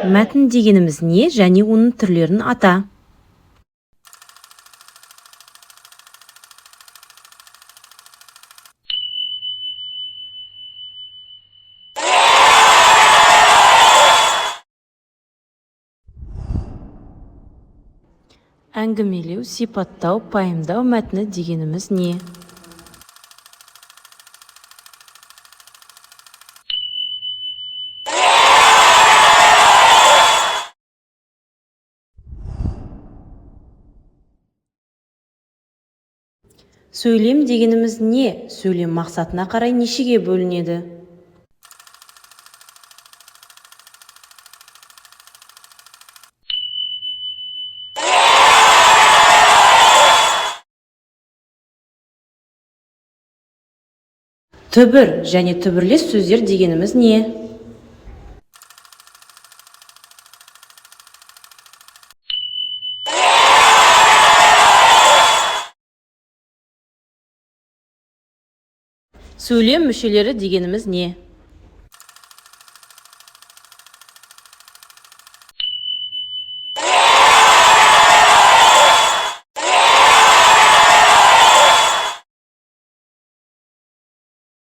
Мәтін дегеніміз не және оның түрлерін ата. Әңгімелеу, сипаттау, пайымдау мәтіні дегеніміз не? Сөйлем дегеніміз не? Сөйлем мақсатына қарай нешеге бөлінеді? Түбір және түбірлес сөздер дегеніміз не? Сөйлем мүшелері дегеніміз не?